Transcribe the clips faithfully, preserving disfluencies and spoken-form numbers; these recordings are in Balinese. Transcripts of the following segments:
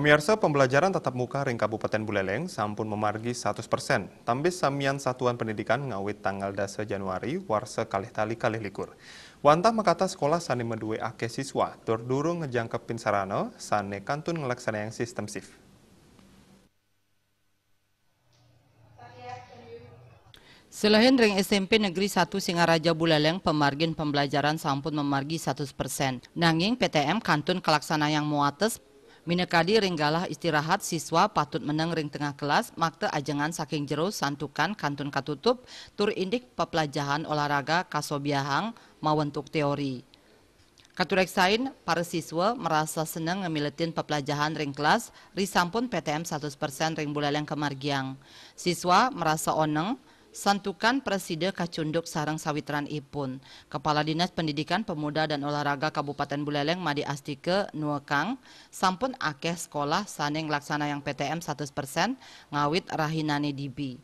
Pemirsa, pembelajaran tatap muka ring Kabupaten Buleleng sampun mamargi satus persen. Tambis samian satuan pendidikan ngawit tanggal dasa Januari warsa kalih tali kalih likur. Wantah makatah sekolah sane madue akeh siswa tur durung ngejangkepin sarana sane kantun nglaksanayang sistem shift. Selehin ring S M P Negeri satu Singaraja Buleleng, pamargin pembelajaran sampun mamargi satus persen. Nanging P T M kantun kalaksanayang muates, minakadi ring galah istirahat, siswa patut meneng ring tengah kelas, makta ajengan saking jero santukan kantun katutup, tur indik paplajahan olahraga kasobiahang mawentuk teori. Katureksain, para siswa marasa seneng ngamiletin paplajahan ring kelas, risampun P T M satus persen ring Buleleng kamargiang. Siswa marasa oneng, santukan prasida kacunduk sareng sawitranipun. Kepala Dinas Pendidikan, Pemuda, dan Olahraga Kabupaten Buleleng Made Astika nuekang, sampun akeh sekolah sane nglaksanayang P T M satus persen ngawit rahinane dibi.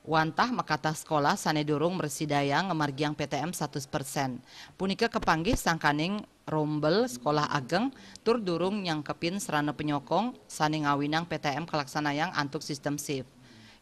Wantah makatah sekolah sane durung mrasidayang ngamargiang P T M satus persen. Punika kapanggih sangkaning rombel sekolah ageng tur durung nyangkepin sarana panyokong sane ngawinang P T M kalaksanayang antuk sistem shift.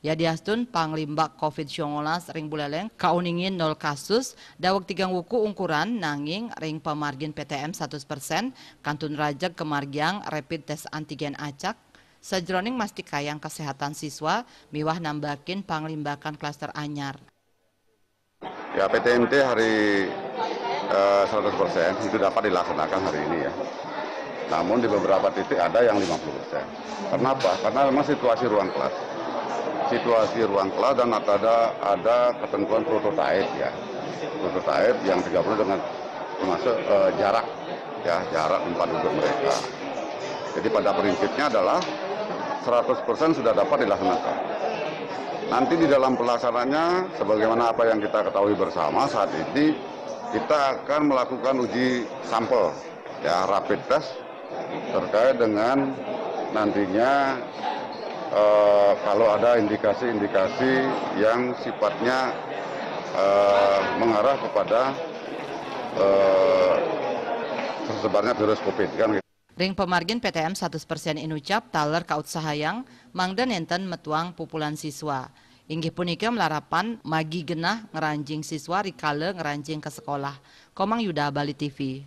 Yadiastun panglimbak covid sembilan belas ring Buleleng kauningin nol kasus, daweg tigang wuku ungkuran, nanging ring pamargin P T M satus persen kantun rajeg kamargiang rapid test antigen acak, sajroning mastikayang kesehatan siswa miwah nambakin panglimbakan klaster anyar. Ya, P T M T hari, eh, seratus persen itu dapat dilaksanakan hari ini, ya. Namun di beberapa titik ada yang lima puluh persen. Kenapa? Karena memang situasi ruang kelas. Situasi ruang kelas dan ada, ada ketentuan prototipe, ya. Prototipe yang tiga puluh dengan termasuk, eh, jarak, ya, jarak tempat duduk mereka. Jadi pada prinsipnya adalah seratus persen sudah dapat dilaksanakan. Nanti di dalam pelaksanaannya, sebagaimana apa yang kita ketahui bersama saat ini, kita akan melakukan uji sampel, ya, rapid test terkait dengan nantinya, eh, kalau ada indikasi-indikasi yang sifatnya, eh, mengarah kepada, eh, tersebarnya virus covid, kan gitu. Ring pamargin P T M satus persen inucap taler kautsahayang mangda nenten metuang pupulan siswa. Inggih punika malarapan magi genah ngranjing siswa rikala ngranjing ka sekolah. Komang Yuda, Bali T V.